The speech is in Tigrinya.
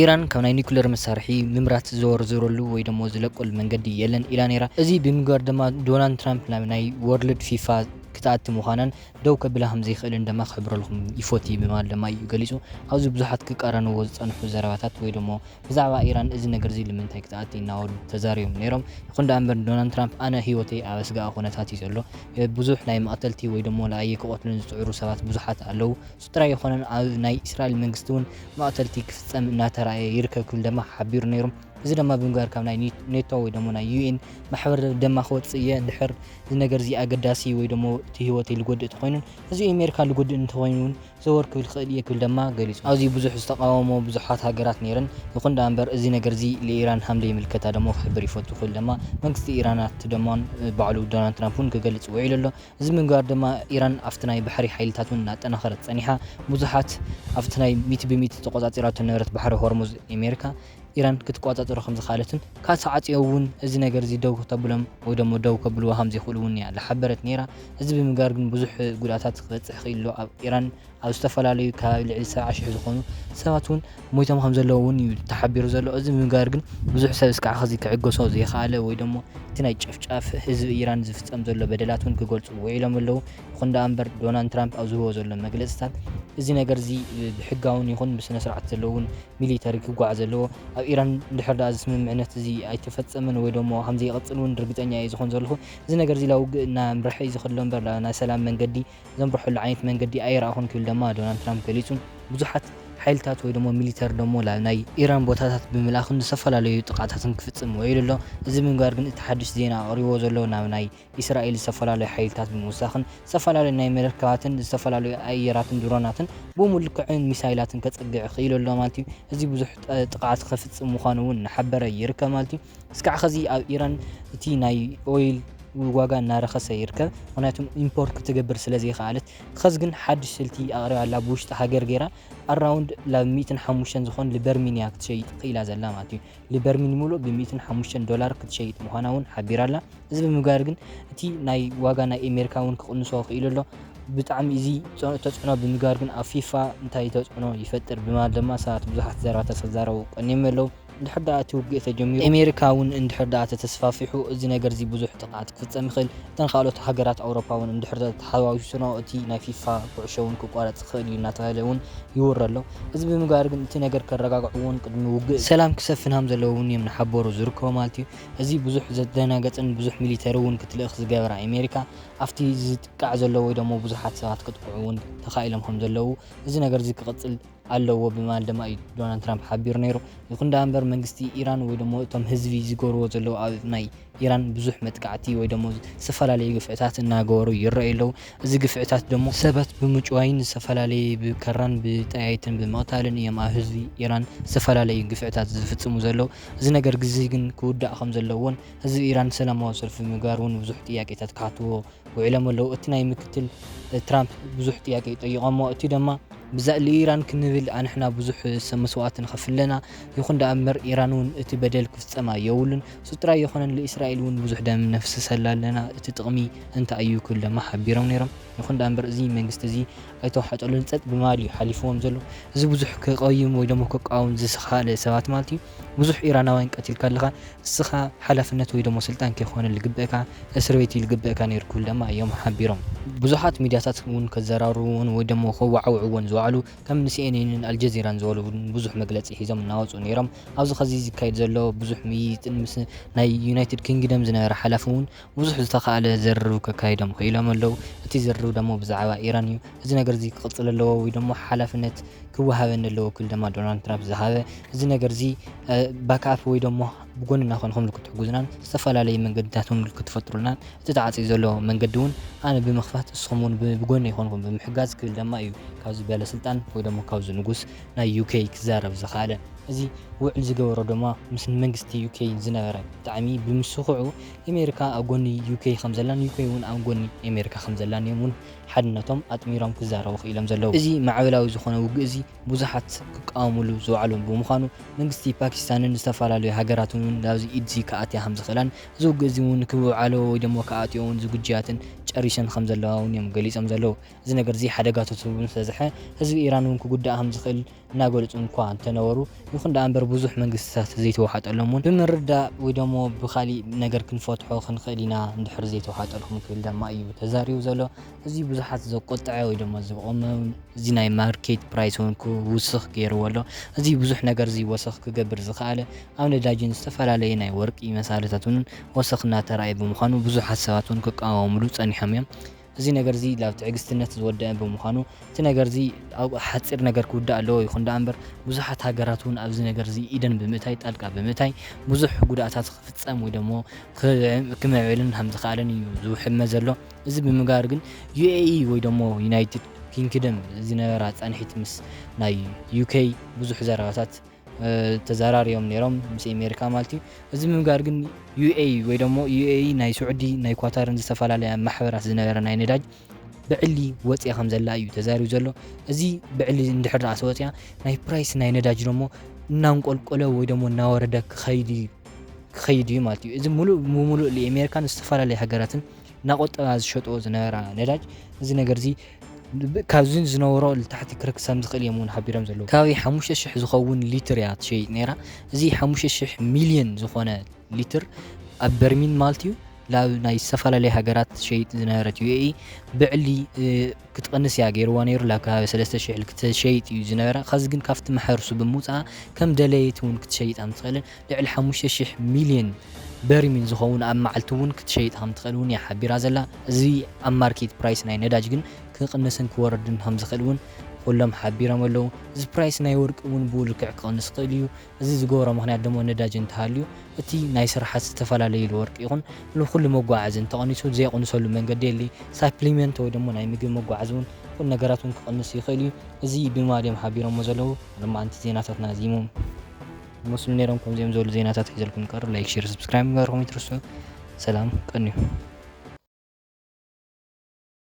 ኢራን ካብ ናይ ኒኩለር መሳርሒ ምምራት ዘወርዝረሉ ወይ ደሞ ዝለቀሉ መንገዲ የለን ኢላ ነይራ። እዚ ብምግባር ድማ ዶናልድ ትራምፕ ናብ ናይ ወርልድ ፊፋ ክትኣቲ ምዃናን ደው ከብላ ከም ዘይክእልን ድማ ክሕብረልኩም ይፎቲ ብማል ድማ እዩ ገሊጹ። ኣብዚ ብዙሓት ክቃረንዎ ዝጸንሑ ዘረባታት ወይ ደሞ ብዛዕባ ኢራን እዚ ነገር እዚ ንምንታይ ክትኣቲ እናበሉ ተዛሪቦም ነይሮም። ይኹን ደኣ እምበር ዶናልድ ትራምፕ ኣነ ህይወተይ ኣብ ኣስጋኢ ኩነታት እዩ ዘሎ። ብዙሕ ናይ መቕተልቲ ወይ ደሞ ንኣየ ክቐትሉን ዝጽዕሩ ሰባት ብዙሓት ኣለዉ። እሱ ጥራይ ኣይኮነን፣ ኣብ ናይ እስራኤል መንግስቲ እውን መቕተልቲ ክፍጸም እናተራእየ ይርከብ ክብል ድማ ሓቢሩ ነይሩ። እዚ ድማ ብምግባር ካብ ናይ ኔቶ ወይ ደሞ ናይ ዩ ኤን ማሕበር ድማ ክወጽእ እየ፣ ድሕር እዚ ነገር እዚ ኣገዳሲ ወይ ደሞ እቲ ህይወተይ ልጎድእ ተኾይኑን እዚ ኣሜሪካ ልጎድእ እንተኾይኑ እውን ዘወር ክብል ክእል እየ ክብል ድማ ገሊጹ። ኣብዚ ብዙሕ ዝተቃወሞ ብዙሓት ሃገራት ነይረን። ይኹን ደኣ እምበር እዚ ነገር እዚ ንኢራን ሃም ዘይምልከታ ደሞ ክሕብር ይፈቱ ክብል ድማ መንግስቲ ኢራናት ደሞን ባዕሉ ዶናልድ ትራምፕ እውን ክገልጽ ውዒሉ ኣሎ። እዚ ምግባር ድማ ኢራን ኣብቲ ናይ ባሕሪ ሓይልታት እውን እናጠናኸረት ጸኒሓ። ብዙሓት ኣብቲ ናይ ሚእቲ ብሚእቲ ተቆጻጺራቶ ነበረት ባሕሪ ሆርሙዝ ኣሜሪካ ኢራን ክትቆጻጸሮ ከም ዝኻለትን ካብ ተዓጽዮ እውን እዚ ነገር እዚ ደው ከተብሎም ወይ ደሞ ደው ከብልዎ ከም ዘይኽእሉ እውን እያ ዝሓበረት ነይራ። እዚ ብምግባር ግን ብዙሕ ጉድኣታት ክበጽሕ ክኢሉ ኣሎ። ኣብ ኢራን ኣብ ዝተፈላለዩ ከባቢ ልዕሊ ሰብዓ ሽሕ ዝኾኑ ሰባት እውን ሞይቶም ከም ዘለዉ እውን እዩ ተሓቢሩ ዘሎ። እዚ ብምግባር ግን ብዙሕ ሰብ እስካዕ ኸዚ ክዕገሶ ዘይኸኣለ ወይ ደሞ እቲ ናይ ጨፍጫፍ ህዝቢ ኢራን ዝፍጸም ዘሎ በደላት እውን ክገልጹ ውዒሎም ኣለዉ። ይኹን ደኣ እምበር ዶናልድ ትራምፕ ኣብ ዝህቦ ዘሎ መግለጽታት እዚ ነገር እዚ ብሕጋውን ይኹን ብስነ ስርዓት ዘለውን ሚሊተሪ ክጓዓዝ ኣለዎ። ኣብ ኢራን እንድሕር ደኣ እዚ ስምምዕነት እዚ ኣይተፈጸመን ወይ ደሞ ከም ዘይቐጽል እውን ርግጸኛ እየ ዝኾን ዘለኹ። እዚ ነገር እዚ ላብ ውግእ እናምርሐ እዩ ዝኸድ እምበር ላ-፣ ናይ ሰላም መንገዲ ዘምርሐሉ ዓይነት መንገዲ ኣይረኣኹን ክብል ድማ ዶናልድ ትራምፕ ገሊጹ። ብዙሓት ሓይልታት ወይ ደሞ ሚሊተሪ ደሞ ላብ ናይ ኢራን ቦታታት ብምልኣኽን ዝተፈላለዩ ጥቃታትን ክፍጽም ውዒሉ ኣሎ። እዚ ብምግባር ግን እቲ ሓድሽ ዜና ኣቕሪብዎ ዘሎ ናብ ናይ እስራኤል ዝተፈላለዩ ሓይልታት ብምውሳኽን ዝተፈላለዩ ናይ መርከባትን ዝተፈላለዩ ኣየራትን ድሮናትን ብኡ ልክዕን ሚሳይላትን ከጸግዕ ክኢሉ ኣሎ ማለት እዩ። እዚ ብዙሕ ጠ-፣ ጥቕዓት ከፍጽም ምዃኑ እውን እናሓበረ ይርከብ ማለት እዩ። እስካዕ ኸዚ ኣብ ኢራን እቲ ናይ ኦይል ዋጋ እናረኸሰ ይርከብ፣ ምኽንያቱም ኢምፖርት ክትገብር ስለ ዘይኸኣለት። ኸዚ ግን ሓድሽ ስልቲ ኣቕሪባ ኣላ፣ ብውሽጢ ሃገር ገይራ ኣራውንድ ላብ ሚእትን ሓሙሽተን ዝኾን ልበርሚን እያ ክትሸይጥ ክኢላ ዘላ ማለት እዩ። ልበርሚን ሙሉእ ብሚእትን ሓሙሽተን ዶላር ክትሸይጥ ምዃና እውን ሓቢራ ኣላ። እዚ ብምግባር ግን እቲ ናይ ዋጋ ናይ ኣሜሪካ እውን ክቕንሶ ክኢሉ ኣሎ። ብጣዕሚ እዚ ጸ-፣ ተጽዕኖ ብምግባር ግን ኣብ ፊፋ እንታይ ተጽዕኖ ይፈጥር ብማል ድማ ሰባት ብዙሓት ዘረባታት ክዛረቡ ቀኒዮም ኣለዉ። እንድሕር ደኣ እቲ ውግእ ተጀሚሩ፣ ኣሜሪካ እውን እንድሕር ደኣ ተተስፋፊሑ፣ እዚ ነገር እዚ ብዙሕ ጥቕዓት ክፍጸም ይኽእል። እተን ካልኦት ሃገራት ኣውሮፓ እውን እንድሕር ተሓዋዊስኖ፣ እቲ ናይ ፊፋ ኩዕሾ እውን ክቋረጽ ይኽእል እዩ እናተባህለ እውን ይውረ ኣሎ። እዚ ብምግባር ግን እቲ ነገር ከረጋግዕዎ እውን ቅድሚ ውግእ ሰላም ክሰፍን ሃም ዘለዎ እውን እዮም ንሓበሩ ዝርከቡ ማለት እዩ። እዚ ብዙሕ ዘደናገጽን ብዙሕ ሚሊተሪ እውን ክትልእኽ ዝገበራ ኣሜሪካ፣ ኣብቲ ዝጥቃዕ ዘሎ ወይ ደሞ ብዙሓት ሰባት ክጥቅዑ እውን ተኻኢሎም ከም ዘለዉ፣ እዚ ነገር እዚ ክቕጽል ኣለዎ ብማል ድማ እዩ ዶናልድ ትራምፕ ሓቢሩ ነይሩ። ይኹን ደኣ እምበር መንግስቲ ኢራን ወይ ደሞ እቶም ህዝቢ ዝገብርዎ ዘለዉ ኣብ ናይ ኢራን ብዙሕ መጥቃዕቲ ወይ ደሞ ዝተፈላለዩ ግፍዕታት እናገበሩ ይረኣዩ ኣለዉ። እዚ ግፍዕታት ደሞ ሰባት ብምጭዋይን ዝተፈላለየ ብከራን ብጠያይትን ብምቕታልን እዮም ኣብ ህዝቢ ኢራን ዝተፈላለዩ ግፍዕታት ዝፍጽሙ ዘለዉ። እዚ ነገር ግዚ ግን ክውዳእ ከም ዘለዎን ህዝቢ ኢራን ሰላማዊ ሰልፊ ምግባር እውን ብዙሕ ጥያቄታት ክሓትዎ ውዒሎም ኣለዉ። እቲ ናይ ምክትል ትራምፕ ብዙሕ ጥያቄ ጠይቖሞ፣ እቲ ድማ ብዛ-፣ ንኢራን ክንብል ኣንሕና ብዙሕ ሰ-፣ መስዋእቲ ንኸፍል ኣለና። ይኹን ደኣ እምበር ኢራን እውን እቲ በደል ክፍጸማ የብሉን። እሱ ጥራይ ኣይኮነን፣ ንእስራኤል እውን ብዙሕ ደም ነፍስሰላ ኣለና። እቲ ጥቕሚ እንታይ እዩ ክብል ድማ ሓቢሮም ነይሮም። ይኹን ደኣ እምበር እዚ መንግስቲ እዚ ኣይተዋሕጠሉን፣ ጸጥ ብማል እዩ ሓሊፍዎም ዘሎ። እዚ ብዙሕ ክቐይም ወይ ደሞ ክቃወም ዝኸኣለ ሰባት ማለት እዩ። ብዙሕ ኢራናውያን ቀቲልካ ኣለኻ፣ እስኻ ሓላፍነት ወይ ደሞ ስልጣን ከይኮነ ልግበእካ፣ እስር ቤት እዩ ልግበእካ ነይሩ ክብል ድማ እዮም ሓቢሮም። ብዙሓት ሚድያታት እውን ከዘራርብዎን ወይ ደሞ ከወዓውዕዎን ዝወዓሉ ከም ን ሲ ኤን ኤንን ኣልጀዚራን ዝበሉ እውን ብዙሕ መግለጺ ሒዞም እናወጹ ነይሮም። ኣብዚ ኸዚ ዝካየድ ዘሎ ብዙሕ ምይይጥን ምስ ናይ ዩናይትድ ኪንግደም ዝነበረ ሓላፊ እውን ብዙሕ ዝተኻእለ ዝርርብ ከካይዶም ክኢሎም ኣለዉ። እቲ ዝርርብ ደሞ ብዛዕባ ኢራን እዩ። እዚ ነገር እዚ ክቕጽል ኣለዎ ወይ ደሞ ሓላፍነት ክወሃበኒ ኣለዎ ክብል ድማ ዶናልድ ትራምፕ ዝሃበ። እዚ ነገር እዚ፣ እ፣ ባክኣፕ ወይ ደሞ ብጎንና ኮንኩም ክትሕጉዝናን ዝተፈላለየ መንገድታት እውን ክትፈጥሩልናን እቲ ተዓጽዩ ዘሎ መንገዲ እውን ኣነ ብምኽፋት እስኹም እውን ብ-፣ ብጎነይ ኮንኩም ብምሕጋዝ ክብል ድማ እዩ ካብዚ ባለስልጣን ወይ ደሞ ካብዚ ንጉስ ናይ ዩ ኬ ክዛረብ ዝኸኣለ። እዚ ውዕል ዝገበሮ ድማ ምስ መንግስቲ ዩ ኬ ዝነበረ ብጣዕሚ ብምስኽዑ ኣሜሪካ ኣብ ጎኒ ዩ ኬ ከም ዘላን ዩ ኬ እውን ኣብ ጎኒ ኣሜሪካ ከም ዘላን እዮም እውን ሓድነቶም ኣጥሚሮም ክዛረቡ ክኢሎም ዘለዉ። እዚ ማዕበላዊ ዝኾነ ውግእ እዚ ብዙሓት ክቃወሙሉ ዝወዓሉ ብምዃኑ መንግስቲ ፓኪስታንን ዝተፈላለዩ ሃገራትን እውን ናብዚ ኢድ እዚ ክኣትያ ከም ዝኽእላን እዚ ውግእ እዚ እውን ክውዓሎ ወይ ደሞ ክኣትዮ እውን ዝግጅያትን ጨሪሰን ከም ዘለዋ እውን እዮም ገሊጾም ዘለዉ። እዚ ነገር እዚ ሓደጋታቱ እውን ዝበዝሐ ህዝቢ ኢራን እውን ክጉዳእ ከም ዝኽእል እናገለጹ እኳ እንተነበሩ፣ ይኹን ደኣ እምበር ብዙሕ መንግስትታት ዘይተዋሓጠሎም እውን ብምርዳእ ወይ ደሞ ብኻሊእ ነገር ክንፈትሖ ክንኽእል ኢና እንድሕር ዘይተዋሓጠልኩም ክብል ደማ እዩ ተዛሪቡ ዘሎ። እዚ ብዙሓት ዘቆጥዐ ወይ ደሞ ዘቆመ እዚ ናይ ማርኬት ፕራይስ እውን ክውስኽ ገይርዎ ኣሎ። እዚ ብዙሕ ነገር እዚ ወሰኽ ክገብር ዝኸኣለ ኣብ ነዳጅን ዝተፈላለየ ናይ ወርቂ መሳለታት እውን ወሰኽ እናተራእየ ብምዃኑ ብዙሓት ሰባት እውን ክቃወምሉ ጸኒሖም እዮም። እዚ ነገር እዚ ላብ ትዕግስትነት ዝወደአ ብምዃኑ እቲ ነገር እዚ ኣብ ሓፂር ነገር ክውዳእ ኣለዎ። ይኹን ደኣ እምበር ብዙሓት ሃገራት እውን ኣብዚ ነገር እዚ ኢደን ብምእታይ ጣልቃ ብምእታይ ብዙሕ ጉድኣታት ክፍፀም ወይ ደሞ ክምዕብልን ከም ዝኸኣለን እዩ ዝውሕመ ዘሎ። እዚ ብምግባር ግን ዩ ኤ ኢ ወይ ደሞ ዩናይትድ ኪንግደም ዝነበራ ፃንሒት ምስ ናይ ዩ ኬ ብዙሕ ዘረባታት ተዛራርዮም ነይሮም ምስ ኣሜሪካ ማለት እዩ። እዚ ምምጋር ግን ዩ ኤ ኢ ወይ ደሞ ዩ ኤ ኢ ናይ ስዑዲ ናይ ኳታርን ዝተፈላለያ ማሕበራት ዝነበረ ናይ ነዳጅ ብዕሊ ወፅያ ከም ዘላ እዩ ተዛሪቡ ዘሎ። እዚ ብዕሊ እንድሕር ደኣ ተወፅያ ናይ ፕራይስ ናይ ነዳጅ ደሞ እናንቆልቆለ ወይ ደሞ እናወረደ ክኸይድ እዩ ክኸይድ እዩ ማለት እዩ። እዚ ሙሉእ ብሙሉእ ንኣሜሪካን ዝተፈላለዩ ሃገራትን እናቆጠባ ዝሸጥኦ ዝነበራ ነዳጅ እዚ ነገር እዚ ካብዚ ዝነበሮ ልታሕቲ ክርክስ ከም ዝኽእል እዮም እውን ሓቢሮም ዘለዉ። ከባቢ ሓሙሽተ ሽሕ ዝኸውን ሊትር እያ ትሸይጥ ነይራ። እዚ ሓሙሽተ ሽሕ ሚልዮን ዝኾነ ሊትር ኣብ በርሚል ማለት እዩ ናብ ናይ ዝተፈላለዩ ሃገራት ትሸይጥ ዝነበረት ዩ ኤ ኢ ብዕሊ ክትቕንስ እያ ገይርዋ ነይሩ። ላብ ከባቢ ሰለስተ ሽሕ ክትሸይጥ እዩ ዝነበረ። ከዚ ግን ካብቲ ማሕበርሱ ብምውፅኣ ከም ደለየት እውን ክትሸይጥ ከም ትኽእልን ልዕሊ ሓሙሽተ ሽሕ ሚልዮን በርሚል ዝኸውን ኣብ መዓልቲ እውን ክትሸይጥ ከም ትኽእል እውን እያ ሓቢራ ዘላ። እዚ ኣብ ማርኬት ፕራይስ ናይ ነዳጅ ግን ክቕንስን ክወርድን ከም ዝኽእል እውን ኩሎም ሓቢሮም ኣለዉ። እዚ ፕራይስ ናይ ወርቂ እውን ብኡ ልክዕ ክቕንስ ይኽእል እዩ። እዚ ዝገብሮ ምኽንያት ደሞ ነዳጅ እንተሃልዩ እቲ ናይ ስራሓት ዝተፈላለዩ ኢሉ ወርቂ ይኹን ንኩሉ መጓዓዚ እንተቐኒሱ ዘይቕንሰሉ መንገዲ የለ። ሳፕሊመንት ወይ ደሞ ናይ ምግቢ መጓዓዚ እውን ኩሉ ነገራት እውን ክቕንስ ይኽእል እዩ። እዚ ብማል እዮም ሓቢሮሞ ዘለዉ። ሎማዓንቲ ዜናታትና ዚሞም ይመስሉ ነይሮም። ከምዚኦም ዝበሉ ዜናታት ሒዘልኩም ቀርብ ላይክ፣ ሼር፣ ሰብስክራይብ ምግባርኩም ይትርሱ። ሰላም ቀንዩ።